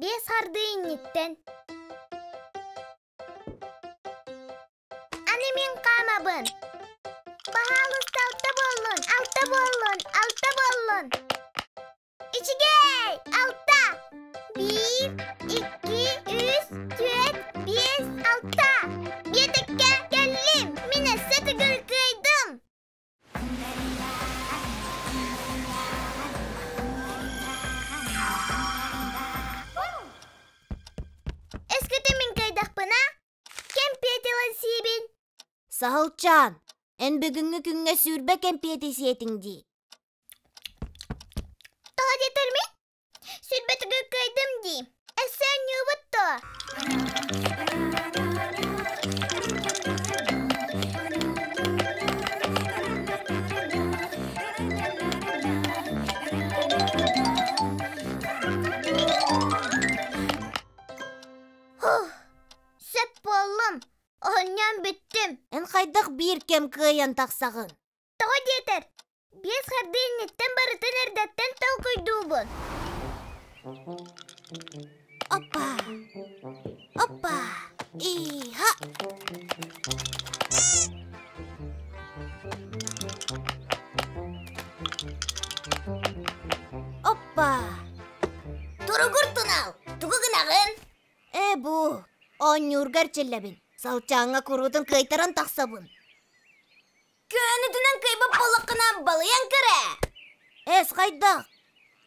Биэс хардыы инниттэн. Аны мин хаамабын. Баһаалыста алта буоллун, алта буоллун, алта буоллун. Үчүгэй! Алта! Биир, икки, үс, түөрт, биэс, алта! Биэтэккэ кэллим! Мин өссө төгүл кыайдым! Өскөтө мин кыайдахпына, кэмпиэт ылан сиибин. Саһылчаан, эн бүгүҥҥү күҥҥэ 20 кэмпиэти сиэтиҥ дии. Тоҕо диэтэр мин? Сүүрбэтигэр кыайдым дии. Өссө оонньуубут дуо? Хух, сөп буоллум. Оонньоон бүттүм. Эн хайдах биир кэм кыайан тахсаҕын? Тоҕо диэтэр, Биэс хардыы инниттэн барытын эрдэттэн толкуйдуубун. Опа! Опа! Иха! Опа! Туругур тунал! Тугу гынаҕын? Ээ бу, оонньуурга эрчиллэбин. Салчааҥҥа куруутун кыайтаран тахсабын. Көнөтүнэн кыайбат буоллаххына балыйан көр ээ. Эс хайдах?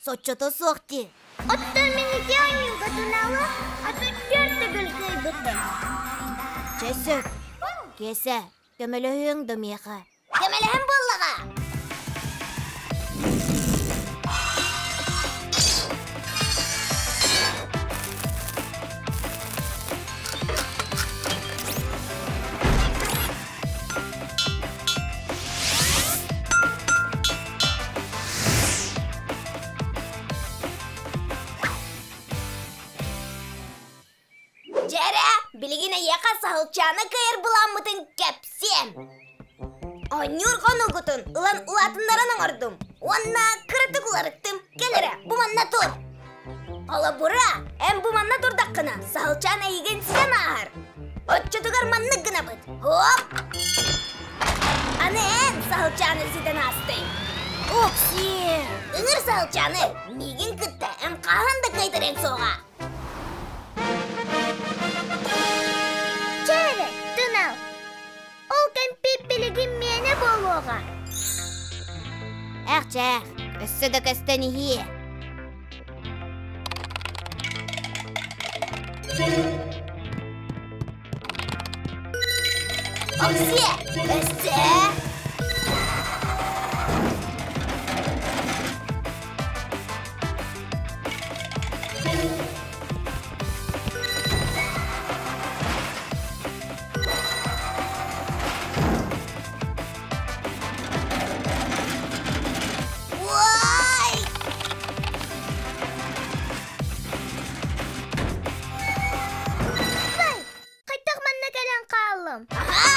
Соччото суох дии. Оттон мин ити оонньууга туналы атын түөрт төгүл кыайбытым. Чэ сөп. Киэсэ, көмөлөһүөҥ да миэхэ. Көмөлөһөн буоллаҕа. Дьэрэ, билигин эйиэхэ саһылчааны кыайар былааммытын кэпсиэм. Оонньуур хонуугутун ылан улаатыннаран оҥордум уонна кыратык уларыттым. Кэл эрэ, бу манна тур. Холобура, эн бу манна турдаххына, саһылчаан эйигин ситэн ааһар. Оччотугар маннык гынабыт. Хоп! Аны эн саһылчааны ситэн аастыҥ. Оксиэ! Ыҥыр саһылчааны, миигин кытта эн хаһан да кыайтарыаҥ суоҕа. Чэ эрэ, тунал. Ол кэмпиэт билигин миэнэ буолуоҕа. Эх, чээх, өссө да көстөн иһиэ. Оксиэ, өссө! Уай! Вай! Хайдах манна кэлэн хааллым? Аха!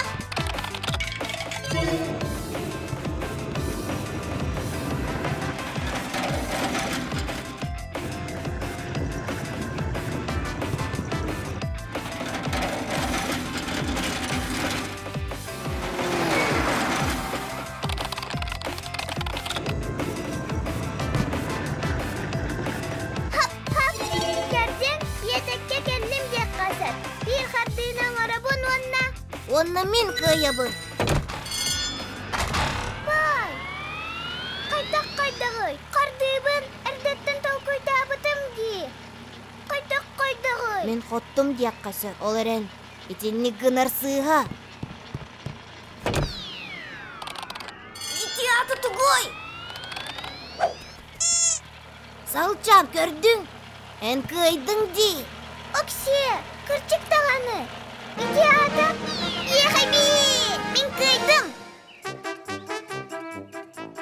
Хап-хап! Кэрдиҥ, биэтэккэ кэллим диэххэ сөп. Биир хардыыны оҥоробун уонна... Уонна мин кыайабын. Бай! Хайдах хайдаҕый? Хардыыбын эрдэттэн толкуйдаабытым дии. Хайдах хайдаҕый? Мин хоттум диэххэ сөп. Ол эрэн, итинник гынар сыыһа. Ити аты тугуй? Салчан, көрдүҥ? Эн кыайдыҥ дии. Оксиэ, кырдьык даҕаны. Ити аата Иэхэби! Мин кыайдым!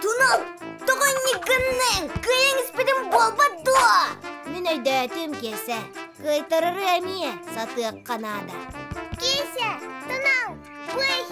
Тунал, тоҕо инник гынныҥ? Кыайан испитим буолбат дуо? Мин өйдөөтүм, Киэсэ. Кыайтарары эмиэ сатыахха наада. Киэсэ, Тунал, бу эһиэхэ!